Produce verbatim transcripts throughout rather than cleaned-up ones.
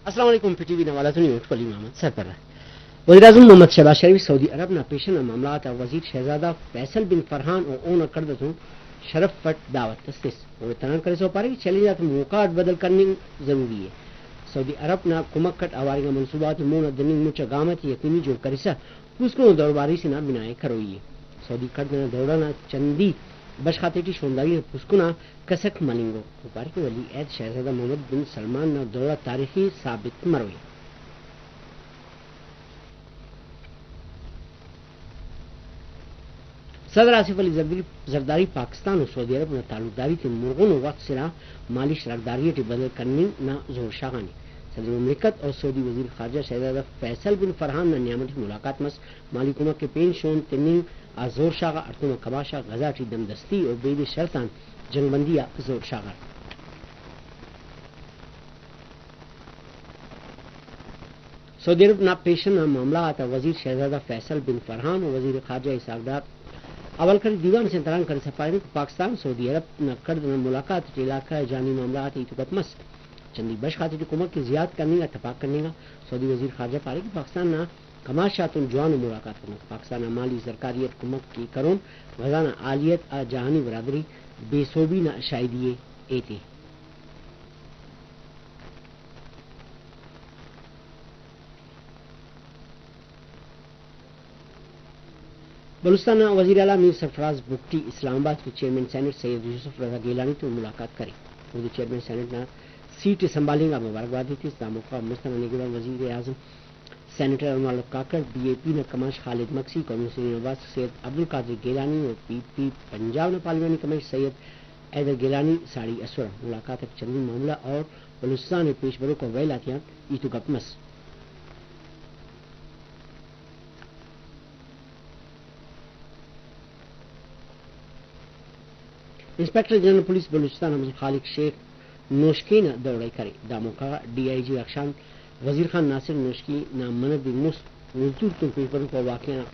السلام علیکم، P T V نا حوالہ تون مٹھ ولی محمد سرپرہ۔ وزیراعظم محمد شہباز شریف سعودی عرب نا پیشن نا معاملہ غاتا وزیر شہزادہ فیصل بن فرحان و اونا کڑد ئتون شرف اٹ دعوت اس تس۔ اوڑے تران کرسا او پارے کہ چیلنج آتے موقع اٹ بدل کننگ ضروری ءِ۔ سعودی عرب نا کمک اٹ اوار انگا منصوبہ غاتے مون آ دننگ مچ آ گام آتے یقینی جوڑ کرسا پوسکنو دور باریسی نا بناءِ کروئی ءِ۔ سعودی کڑد ئنا دورہ نا چندی بشخ آتیٹی شونداری نا پوسکن آ کسک ملنگ ءُ۔ اوپارے کہ ولی عہد شہزادہ محمد بن سلمان نا دورہ تاریخی ثابت مروئی۔ صدر آصف علی زرداری، زرداری پاکستان و سعودی عرب نا تعلقداری تے مرغن و وخت سرا مالی شراکداری ٹی بدل کننگ نا زور شاغانے۔ صدر مملکت اور سعودی وزیر خارجہ شہزادہ فیصل بن فرحان نا نیام ٹی ملاقات مس۔ مالی کمک ءِ پین شون تننگ آ زور شاغا، ہڑتوم آ کماش آ غزہ ٹی دمدستی و بیدے شرط آن جنگ بندی آ زور شاغا۔ سعودی عرب نا پیشن نا معاملہ غاتا وزیر شہزادہ فیصل بن فرحان و وزیر خارجہ اسحاق ڈار اول کڑد دیوان اسے آن تران کرسا پارینو کہ پاکستان سعودی عرب نا کڑد ئنا ملاقات ٹی علاقہ جانی معاملہ غاتے ہیت و گپ مس۔ چندی بشخ آتیٹی کمک ءِ زیات کننگ آ تپاک کننگا۔ سعودی وزیر خارجہ پارے کہ پاکستان نا کماش آتون جوانو ملاقات کنوک، پاکستان نا مالی زرکاری اٹ کمک ءِ کرون، غزہ نا حالیت آ جہانی برادری بے سہبی نا شاہدی ءِ ایتے۔ بلوچستان نا وزیر اعلی میر سرفراز بگٹی اسلام آباد ٹی چیئرمین سینیٹ سید یوسف رضا گیلانی تون ملاقات کرے۔ اودے چیئرمین سینیٹ نا سیٹ ءِ سنبھالنگ آ مبارکبادی تس۔ دا موقع آ مست ئنا نگران وزیر اعظم سینیٹر انور الحق کاکڑ، بی اے پی نا کماش خالد مگسی، قومی سرین عباس سید عبدالقادر گیلانی و پی پی پنجاب نا پارلیمانی کماش سید حیدر گیلانی ساڑی ئسرہ۔ ملاقات اٹ چندی معاملہ اور بلوچستان ءِ پیش بروک آ ویل آتیان ہیت و گپ مس۔ انسپکٹر جنرل پولیس بلوچستان عبدالخالق شیخ نوشکے نا دورہ ءِ کرے۔ دا موقع غا ڈی آئی جی رخشان وزیر خان ناصر نوشکی نا منہ دے مست مزدور تون پیش بروک آ واقعہ نا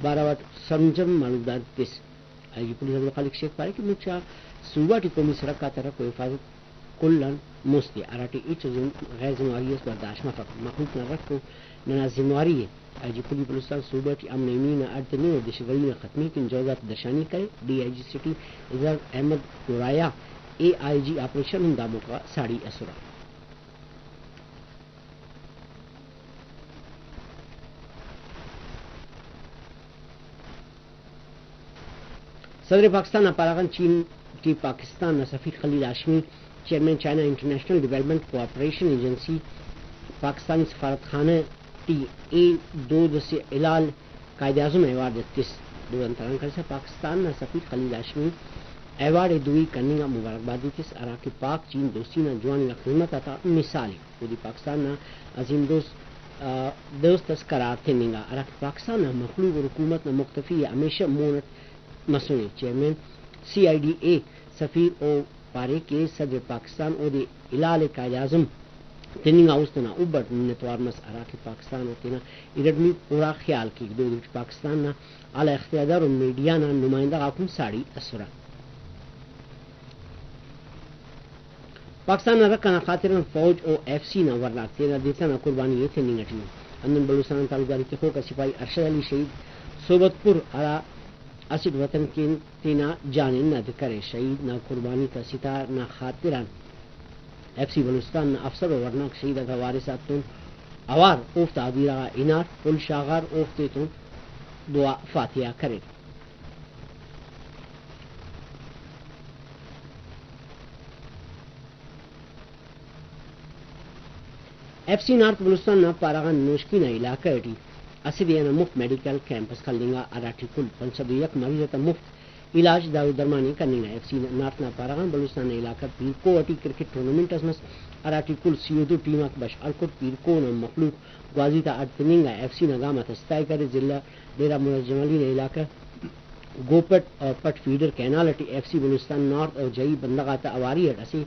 بارو اٹ سرجم معلومداد تس۔ آئی جی پولیس عبدالخالق شیخ پارے کہ مچ آ صوبہ ٹی قومی سڑک آتا رکھ و حفاظت کل آن مست ءِ، ہراٹی ہچ ذم-، غیر ذمہ واری اس برداشت مفک۔ مخلوق نا رکھ و ننا ذمہ واری ءِ۔ آئی جی پولیس بلوچستان صوبہ ٹی امن و ایمنی نا اڈ تننگ و دہشت گردی نا ختمی کن جوزہ غاتے درشانی کرے۔ ڈی آئی جی سٹی اظہر احمد گورایا اے آئی جی آپریشن ہم دا موقع غا ساڑی ئسرہ۔ صدر پاکستان نا پارہ غان چین ٹی پاکستان نا سفیر Khalil Hashmi, chairman China international development cooperation agency, Pakistani سفارت خانہ ٹی اے دود اسے ہلال قائد اعظم ایوارڈ ءِ تس۔ دود آن تران کرسا پاکستان نا سفیر خلیل ہاشمی ایوارڈ ءِ دوئی کننگ آ مبارکبادی تس، ہراکہ پاک چین دوستی نا جوان انگا خذمت آتا مثال ءِ۔ اودے پاکستان نا عظیم دوست، آ، دوست اس قرار تننگا، ہراکہ پاکستان نا مخلوق و حکومت نا مکتفی ءِ ہمیشہ مون اٹ مسنے۔ Chairman C I D A سفیر او پارے کہ صدر پاکستان اودے ہلال قائد اعظم تننگ آ است انا حب اٹ منت وار مس، ہراکہ پاکستان آ تینا ارٹمیکو پورا خیال کیک۔ دود اٹی پاکستان نا اعلی اختیاردار و میڈیا نا نمائندہ غاک ہم ساڑی ئسرہ۔ پاکستان نا رکھ انا خاطر آن فوج و ایف سی نا ورناک تینا دلت انا قربانی ءِ تننگ اٹی ءِ۔ ہندن بلوچستان آن تعلقداری تخوک آ سپاہی ارشد علی شہید صحبت پور، ہرا اسٹ وطن کن تینا جان ءِ ند کرے، شہید نا قربانی تا ستار نا خاطر آن ایف سی بلوچستان نا افسر و ورناک شہید آتا وارث آتتون اوار اوفتا ادیرہ غا ہنار، پھل شاغار، اوفتتون دعا فاتحہ کریر۔ ایف سی نارتھ بلوچستان نا پارہ غان نوشکی نا علاقہ ٹی اسہ دے ئنا مفت میڈیکل کیمپ اس خلنگا، ہراٹی کل پنچ سد و یک مریض آتا مفت علاج دارو درمان ءِ کننگا۔ ایف سی نارتھ نا پارہ غان بلوچستان نا علاقہ پیرکو ٹی کرکٹ ٹورنامنٹ اس مس، ہراٹی کل سی و دو ٹیم آک بشخ ہلکر۔ پیرکو نا مخلوق گوازی تا اڈ تننگ آ ایف سی نا گام آتا ستائ کرے۔ ضلع ڈیرہ مراد جمالی نا علاقہ گوپٹ اور پٹ فیڈر کینال ٹی ایف سی بلوچستان نارتھ اور جئی بندغ آتا اواری اٹ اسہ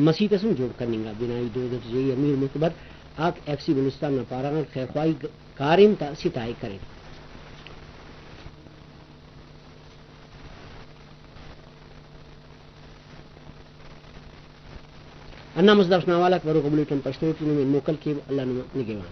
مسیت اس ہم جوڑ کننگا۔ بنائی دود اٹ جئی امیر معتبر آک ایف سی بلوچستان نا پارہ غان خیرخواہی کاریم تا ستائ کریر۔ ہندا مست دافتے نا حوالہ غاک بروک آ بلوچ آن پشتو ٹی نمے موکل کیو۔ اللہ نما نگہبان۔